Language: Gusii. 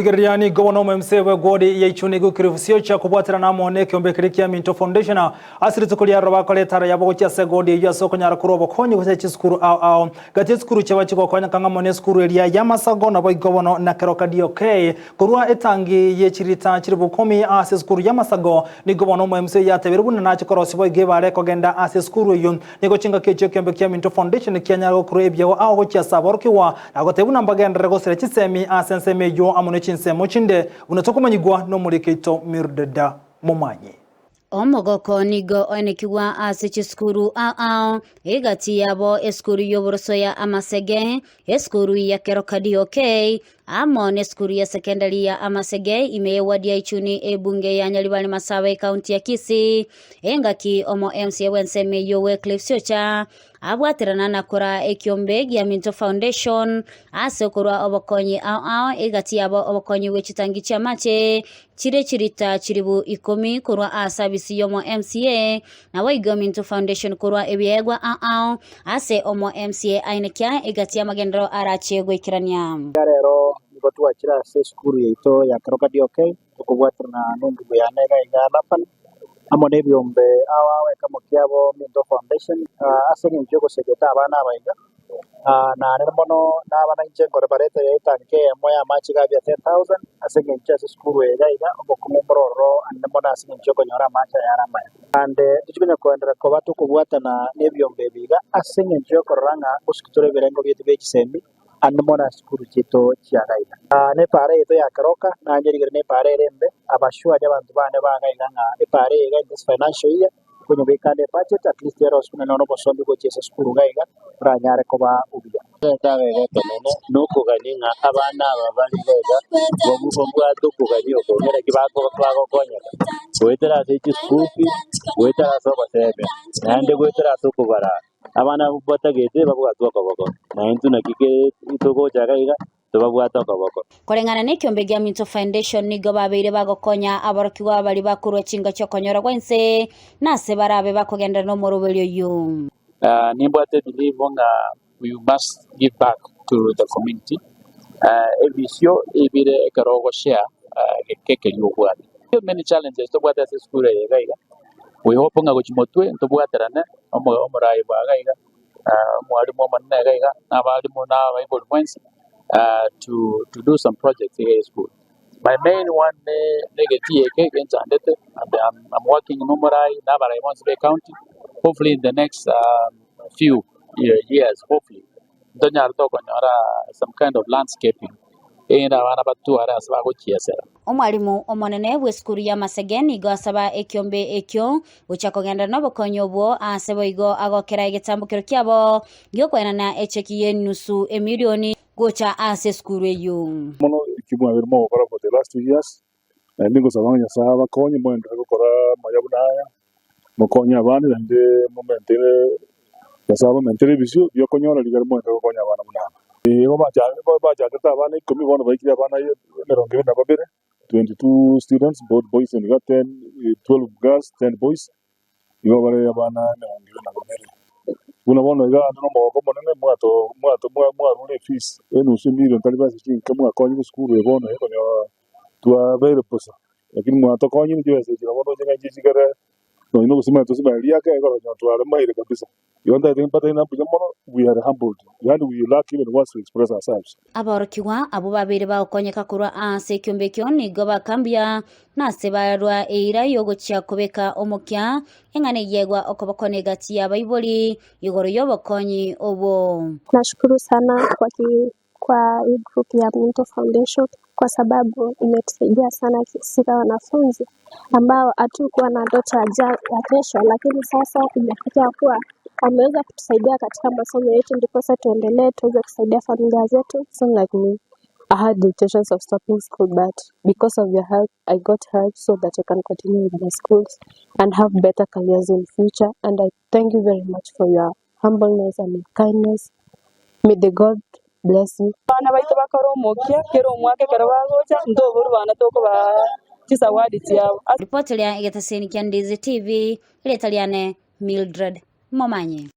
Rigereria nigo bono omoMCA bw'egwodi ya Ichuni Wycliffe Siocha kobwaterana amo nekeombe keria kia Minto Foundation ase rituko ria rero bakora etaro yabo gochia ase egwodi eyio ase okonyara korwa obokonyi gose chisukuru ao ao gati esukuru chiaba chigokonyeka ng'amo nesukuru eria y'amasago naboigo bono na Keroka DOK korwa etangi ye chirita chilifu ikomi ase esukuru y'amasago nigo bono omoMCA yatebire buna nache korosia boigo ebare ekogenda ase esukuru eyio Nigo chingaki echio ekeombe kia Minto Foundation kianyara gokorwa ebiegwa ao gochia ase aborokigwa, na gotebia buna mbagenderere gosira chisemi ase ensemo eyio amo ne chinsemo chinde, buna tokomanyigwa nomoriki oito Mildred Momanyi. Omogoko nigo oenekigwa ase chisukuru ao ao, egati yabo esukuru y'oboroso ya Amasege, esukuru ya Keroka DOK, amo nesukuru ya sekendari ya Amasege ime y'ewadi ya Ichuni ebunge ya Nyaribari Masaba ekaunti ya Kisii. Engaki omo MCA bw'ensemo eyio Wycliffe Siocha abwaterana na koraa ekiombe gia Minto Foundation ase okorua obokonyi ao ao egati yabo obokonyi bwe chitangi chi'amache chire chirita chiribu ikomi korwa ase abisi y'omo MCA Naboigo Minto Foundation korwa ebiegwa ao ao ase omo MCA aine kia egati y'amagenderero arache goikerania. Rero nigo twachire ase esukuru yaito ya Keroka DOK tokobwaterana nendugu yane iga iga Laban amo nebiombe ao ao ekemo kiabo Minto Foundation ase eng'encho yogosegeta abana aba iga Naende mono naba nainche nkorebarete etanki eyemo y'amache iga abia 10,000 ase eng'encho ase esukuru eye iga iga, obokong'u mboro ororo ande mono ase eng'encho y'okonyora amache aya are amaya. Naende tochia konya koenderera koba tokobwatana nebiombe ebi iga ase eng'encho y'okorora ng'a gosiki tore ebirengo biaito bie chisemi ande mono ase chisukuru chiaito chia iga iga. Nepaara yaito ya Keroka naye rigere nepaara ere embe, abashuari abanto bane ba iga iga ng'a epaara eye iga in this financial year Konyobeka ande ebudget at least ere ase buna nonya obosombi gochia ase esukuru iga iga oranyare koba obuya. Egetabu eke ekenene nokogania ng'a abana aba bare iga iga babwate okogania oko naki bagokonyeka goetera ase chischool fees, goetera ase ogosemia, naende goetera ase okobaraa. Abana abwo batagete babwatwe okoboko, naintwe naki togocha iga iga. tobabwate okoboko. Koreng'ana nekiombe gia Minto Foundation nigo babeire bagokonya aborokigwa baria bakorwa chinga chi'okonyora gwa inse, na ase barabe bakogenderera nomoroberio oyio. Nimbwate belief ng'a we must give back to the community, ebisio ebire ekero ogoshare geke keria obwate. Many challenges tobwate ase esukuru eye iga iga, we hope ng'a gochia motwe ntobwaterane omorai bwa iga iga. Omwalimu omonene iga iga, na abalimu na abaibori mwensi to to do some projects iga esukuru. My main one ne negetii eke genchandete and I'm working na omorai na abarai bonsi be ecounty, hopefully in the next few years hopefully ntonyare tokonyora some kind of landscaping erinde abana batware ase bagochiesera. Omwalimu omonene bw'esukuru y'amasege nigo asaba ekiombe ekio gochia kogenderera nobokonyi obwo aase boigo agokera egetambokero kiabo gi'okoenana echeki y'enusu emilioni gocha ase esukuru eyio. Mono eki mwabeire mogokora for the last 2 years, naende ngosaba ng'a Nyasaye abakonye moenderere gokora amaya buna aya, mokonye abande naende momentere Nyasaye abamentere ebisio biokonyora rigari moenderere gokonya abana buna aba. Igo bachakete abana ikomi bono baikire abana emerongo ebere na babere, 22 students both boys and girls, 10, 12 girls, 10 boys, igo bare abana emerongo ebere na babere. Buna bono iga ande nomogoko omonene mwato mwato mwarure efees enusu emilion tari besa chinke mwakonyire esukuru eye bono ekonyora twabeire bosa, lakini mwatokonyire chibesa echi nabo ndoche ng'a inche chikere nonye na ogosimeka tosimeke riaka ekero onye twaremeire kabisa. Igo ntagete mbatebie ng'a mbuya mono, we are humbled, yaani we lack even words to express ourselves. Aborokigwa abwo babeire bagokonyeka korwa ase ekiombe ekio nigo bakambuya, na ase barwa eira y'ogochia kobeka omokia eng'ana eyegwa okoboko negati y'abaibori igoro y'obokonyi obwo. Nashukuru sana kwa ki, kwa hii group ya Minto Foundation kwa sababu imetusaidia sana sisi kama wanafunzi ambao hatukuwa na ndoto ya kesho, lakini sasa imefikia kuwa wameweza kutusaidia katika masomo yetu, ndiposa tuendelee tuweze kusaidia familia zetu. Person like me, I had the intentions of stopping school, but because of your help, I got help so that I can continue with my schools and have better careers in future. And I thank you very much for your humbleness and kindness. May the God bless you. Abana baito bakore omokia kera omwaka ekero bagocha, ntoborwe bana tokobaa chisawadi chiabo. Ripoti ria egetaseni kia Ndizi TV, erieta riane Mildred Momanyi.